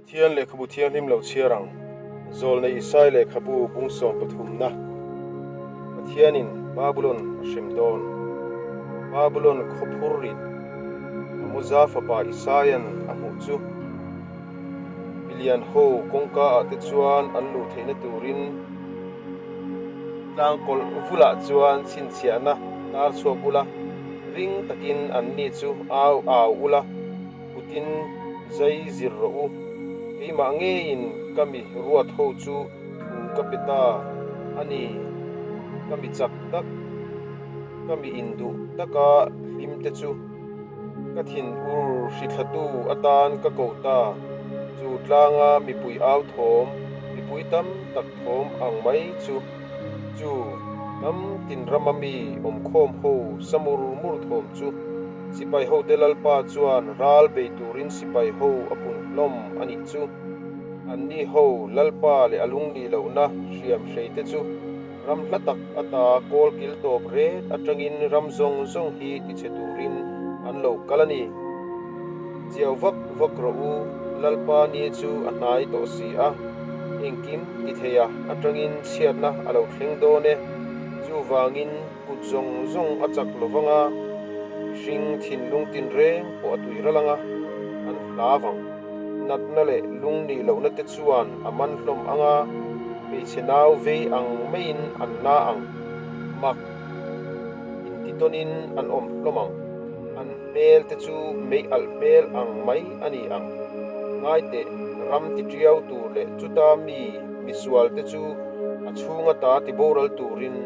Pathian lehkhabu thianghlim lo chhiar ang. Zawlnei Isai lehkhabu bung sawm pathumna. Pathianin Babulon a hrem dawn. Babulon khaw phur rit Amoza fapa Isaia'n a hmuh chu milian ho kawngka ah te chuan an luh theihna turin tlang kawlh vulah chuan chhinchhiahna tar chhuak ula, ring takin anni chu au au ula. Putin zai zir rawh u. Keimah ngeiin ka mi ruat ho chu thu ka pe ta a ni. Ka mi chak tak, ka mi induh taka hlim te chu ka thin ur hrithlatu atan ka ko ta. Chu tlanga mipui au thawm, mipui tam tak thawm ang mai chu, chu hnam tin rama mi awmkhawm ho sa mur mur thawm chu Sipai hote Lalpa chuan ral bei turin sipai ho a pun hlawm a nih chu. Anni ho Lalpa leh a lungnih lohna hriam hrei te chu ram hla tak ata kawl kil tawp ret atangin ram zawng zawng hi tichhe turin an lo kal a ni. Chiau vak vak rawh u, Lalpa ni chu a hnai tawh si a, engkim ti thei a atangin chhiatna a lo thleng dawn e. Chuvangin. Kut zawng zawng a chak lo vang a, mihring thinlung tinreng pawh a tui ral ang a, an hla vang. Natna leh lung nih lohna te chuan a man hlawm ang a, hmeichhe nau vei ang maiin an na ang. Mak intitawnin an awm hlawm ang. An hmel te chu mei alh hmel ang mai a ni ang. Ngaiteh, ram ti tiau tur leh chuta mi misual te chu a chhunga ta ti boral turin,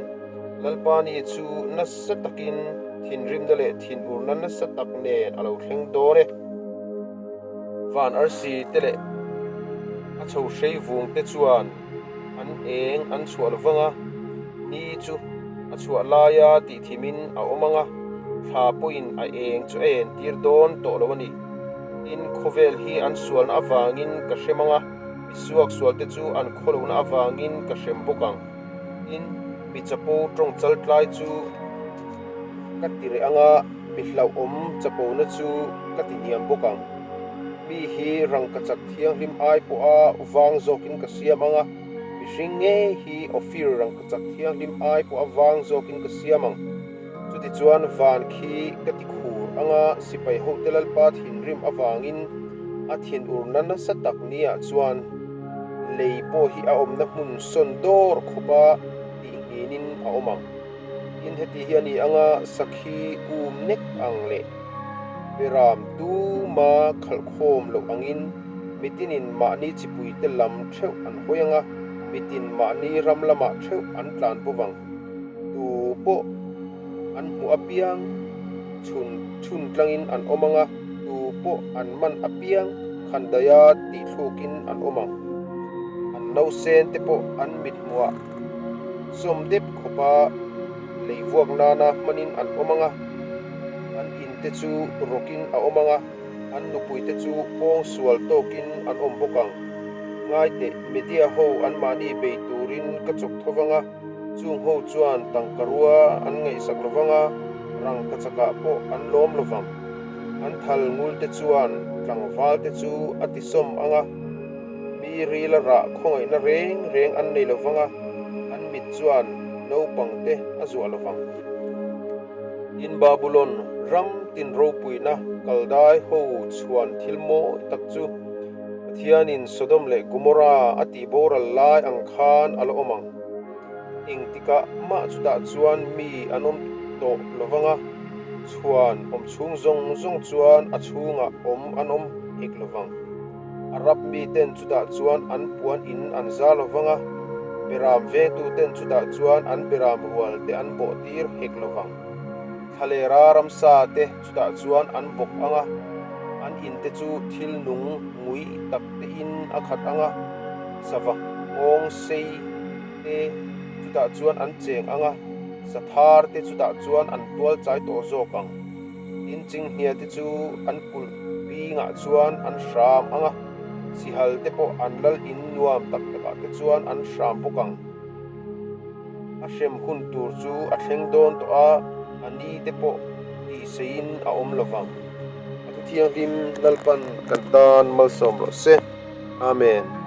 Lalpa ni chu nasa takin thinrimna leh thinurna nasa tak nen a lo thleng dawn e. Van arsi te leh a chho hrei vung te chuan an eng an chhuah lo vang a, ni chu a chhuah laia tihthimin a awm ang a, thla pawhin a eng chu a entir dawn tawh lo a ni. Tin, khawvel hi an sualna avangin ka hrem ang a, misuak sualte chu an khawlohna avangin ka hrem bawk ang. Tin, mi chapo tawng chal tlai chu ka ti reh ang a, mi hlauhawm chapona chu ka ti hniam bawk ang. Mi hi rangkachak thianghlim ai pawha vang zawkin ka siam ang a, mihring ngei hi Ophir rangkachak thianghlim ai pawha vang zawkin ka siam ang. Chutichuan van khi ka ti khur ang a, sipai hote Lalpa thinrim avangin a thinurna nasa tak niah chuan lei pawh hi a awmna hmun sawn dawr khawpa tihnginin a awm ang. Tin, heti hi a ni ang a, sakhi um nek ang leh beram tuma khalhkhawm loh angin mitinin mahni chipuite lam theuh an hawi ang a, mitin mahni ram lamah theuh an tlan bawk ang. Tu pawh an hmuh apiang chhun chhun tlangin an awm ang a, tu pawh an man apiang khandaia tihthlûkin an awm ang. An nausen te pawh an mit hmuhah sawm dep khawpa lei vuak nana hmanin an awm ang a, an in te chu rawkin a awm ang a, an nupui te chu pawng sual tawkin an awm bawk ang. Ngaiteh, media ho anmahni bei turin ka chawk tho vang a. Chung ho chuan tangka rua an ngaihsak lo vang a, rangkachakah pawh an lawm lo vang. An thal ngul te chuan tlangval te chu a tisawm ang a, mi rila rah khawngaihna reng reng an nei lo vang a, an mit chuan naupang te a zuah lo vang. Tin Babulon ram tin ropuina kaldai ho chhuan thil mawi tak chu Pathianin Sodom leh Gomorra a tih boral lai ang khan a la awm ang. Engtikah mah chutah chuan mi an awm tawh lo vang a, chhuan awm chhung zawng zawng chuan a chhungah awm an awm hek lo vang. Arab miten chutah chuan an puan in an za lo vang a, beram vengtuten chutah chuan an beram rual te an bawh tir hek lo vang. Thlalera ramsa te chutah chuan an bawk ang a, an in te chu thil nung ngui tak te in a khat ang a, sava nghawng sei te chutah chuan an cheng ang a, sathar te chutah chuan an tual chai tawh zawk ang. Tin, chinghnia te chu an kulh bingah chuan an hram ang a, sihal te pawh an lal in nuam tak takah te chuan an hram bawk ang. A hrem hun tur chu a thleng dawn tawh a, a ni te pawh tihseiin a awm lo vang. A thu thianghlim Lalpan kan tan malsawm rawh se. Amen.